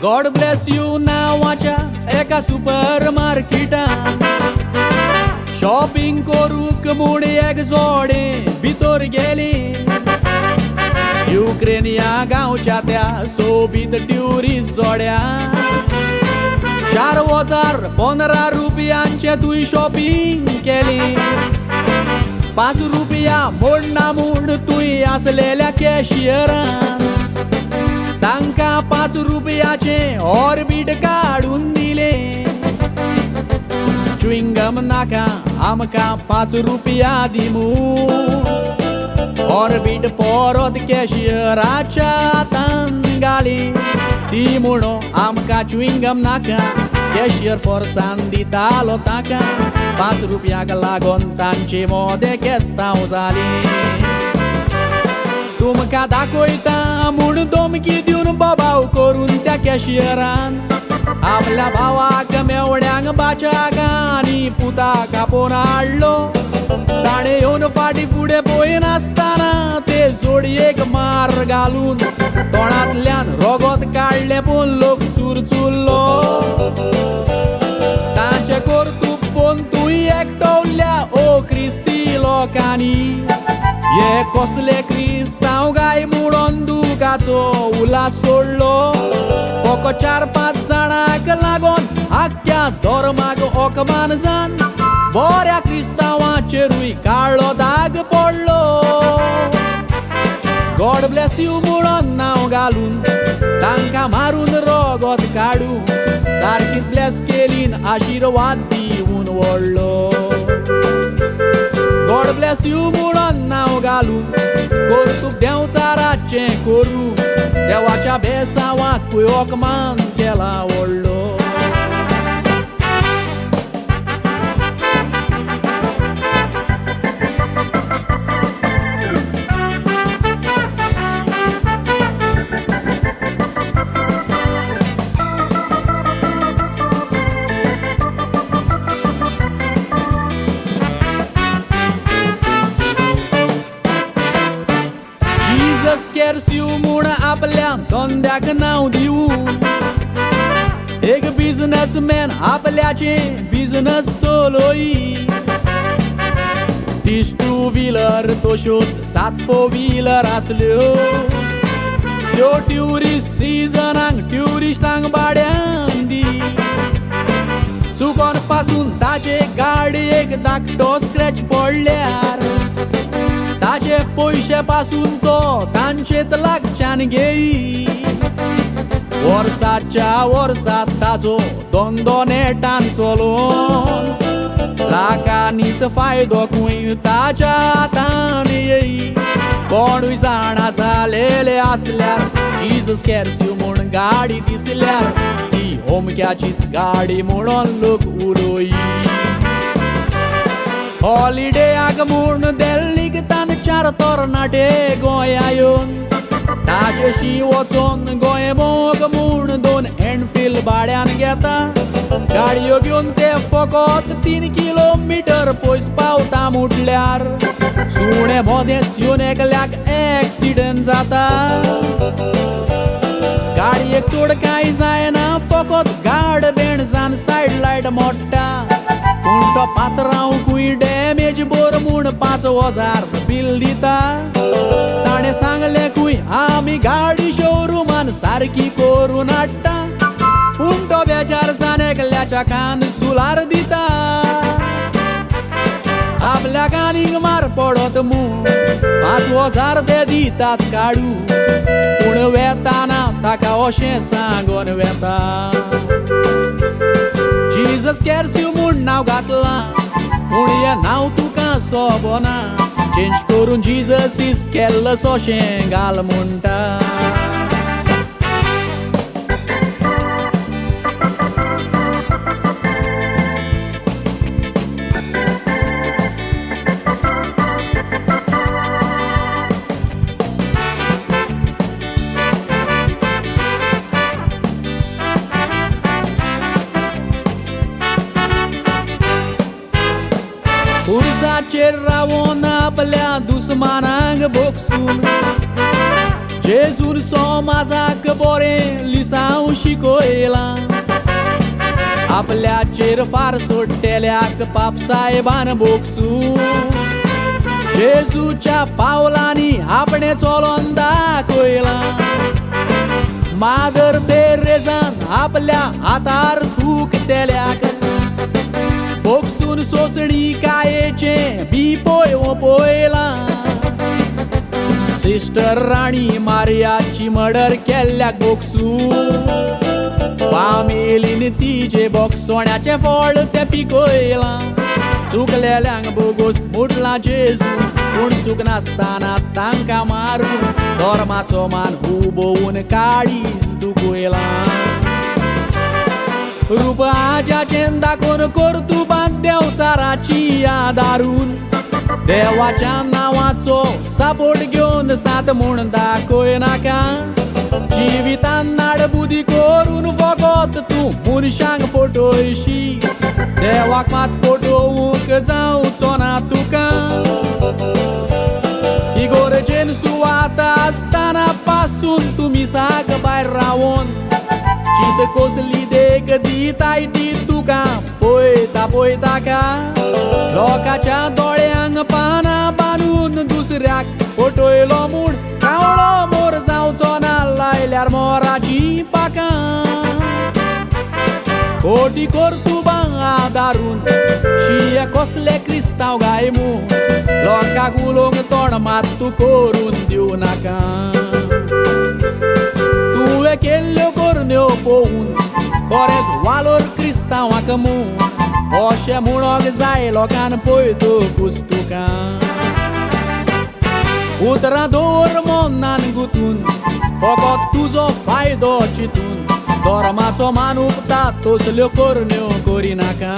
God Blaise you नांवाच्या एका super मार्केटान शॉपिंग करूंक म्हूण एक जोडे भितर गेली. युक्रेन ह्या गांवच्या त्या सोबीत ट्युरिस्ट जोड्या 4015 रुपयांचे तुवें शॉपिंग केली. 5 रुपया मोडना म्हूण तुवें आसलेल्या कॅशियरान तांकां 5 रुपयाचे ऑर्बीट काडून दिले. च्युइंगम नाका आमकां 5 रुपया दी म्हूण ऑर्बीट परत कॅशियराच्या हातान घाली. ती म्हणो आमकां च्युइंगम नाका, कॅशियर फोर्सान दितालो ताका. 5 रुपयाक लागून तांचे मोदें केस्तांव जाली. तुमकां दाखयता म्हूण धमकी दिवन बोबाव करून त्या कॅशियरान आपल्या भावाक मेवण्यांक बाच्याक आनी पुताक आपोवन हाडलो. ताणें येवन फाटीं फुडें पळयनासतना ते जोडयेक मार घालून तोंडांतल्यान रगत काडलें पूण लोक चुरचुरलो. तांचें कर्तुब पळोवन तुवें एकटवल्या ओ क्रिस्ती लोकांनी, हे कसले क्रिस्तांव गाय म्हणून दुखाचो उल्हास सोडलो. फकत 4-5 जाणांक लागून आख्ख्या धर्माक अपमान जावन बऱ्या क्रिस्तांवाचेरूय काळो दाग पडलो. गॉड ब्लेस you म्हणून नांव घालून तांकां मारून रगत काडून सारकी ब्लेस केलीन आशिर्वाद दिवन व्हडलो. गॉड ब्लेस you म्हणून नांव घालून कर्तुब देंवचाराचें करून देवाच्या बेसांवाकूय अपमान केला व्हडलो. जीजस केर्स you म्हूण आपल्या धंद्याक नांव दिवन एक बिजनसमॅन आपल्याचे बिजनस चलयी. 30 टू व्हिलर तश्योच 7 फोर व्हिलर आसल्यो त्यो ट्युरिस्ट सिजनाक ट्युरिस्टांक भाड्यान दी. चुकोन पासून ताचे गाडयेक धाकटो स्क्रॅच पडल्यार ताचे पयशे पासून तो तांचेत लागच्यान घेई. वर्साच्या वर्सा ताजो धंदो नेटान चलोवन लाखांनीच फायदो खंय ताच्या हातान येई. कोणूय जाणा जालेले आसल्यार जीजस केर्स you म्हूण गाडी दिसल्यार ती अमक्याचीच गाडी म्हणून लोक उलोई. हॉलिडेयाक म्हूण दिल्लीक तान 4 तरणाटे गोंया येवन ताजेशी वचोन गोंय भोंवक म्हूण 2 एनफिल्ड भाड्यान घेता. गाडयो घेवन ते फकत 3 किलोमिटर पयस पावता म्हटल्यार सुणे मदेंच येवन एकल्याक एक्सिडंट जाता. गाडयेक चड कांय जायना फकत गाड बेण जावन सायड लायट मोडटा पूण तो पात्रांवकूय डॅमेज बर म्हूण 5000 बील दिता. ताणें सांगलें खंय आमी गाडी शोरुमान सारकी करून हाडटा पूण तो बेजार जावन एकल्याच्या कान सुलार दिता. आपल्या कानीक मार पडत म्हूण 5000 ते दितात काडू पूण वेताना ताका अशें सांगून वेता. जीजस केर्स you म्हूण नांव घातलां पूण हें नांव तुका सोबना, चेंज करून जीजस is careless अशें घाल म्हणटा. खुर्साचेर रावोन आपल्या दुस्मानांक भोगसून जेजून समाजाक बरें लिसांव शिकयलां. आपल्याचेर फार सोडटेल्याक पाप सायबान भोगसूं. जेजूच्या पावलांनी आपणें चलोन दाखयलां. मादर तेरेजान आपल्या हातार थुकतेल्याक भोगसून सोंसणी कायेचें बी पळय पळयलां. सिस्टर राणी मारियाची मर्डर केल्ल्याक भोगसूं. फामिलीन तिजे बोगसोण्याचें फळ तें पिकयलां. चुकलेल्यांक बोगोस मुटलां जेजू, पूण चुकनासतना तांकां मारून धर्माचो मान उबोवन काळीज दुखयलां. रूप आज्याचें दाखोवन कर्तुबान देंवचाराची आदारून देवाच्या नांवाचो सापोर्ट घेवन सात म्हूण दाखय नाका. जिवितान नाडबुदी करून फकत तूं मनशांक फटयशी, देवाक मात फटोवंक जावचो ना तुका. इगोर्जेन सुवात आसतना पासून तुमी साग भायर रावोन चिंत कसली देख दिताय ती तुका पळयता पळयता का. लोकांच्या दोळ्यांक पानां बांदून दुसऱ्याक फटयलो म्हूण कावळो मोर जावचो ना लायल्यार मोराची पाकां. कोटी कर्तुबां आदारून शिये कसले क्रिस्तांव गाय म्हूण लोकांक उलोवंक तोंड मात तूं करून दिवं नाका. तुवें केल्ल्यो करण्यो पळोवन बरेंच वालोर क्रिस्तांवाक म्हूण अशें म्हणोंक जाय लोकान पळयतकूच तुका. उतरां दवर मनान गुंतून फकत तुजो फायदो चिंतून धर्माचो मान उपता तसल्यो करण्यो करिनाका.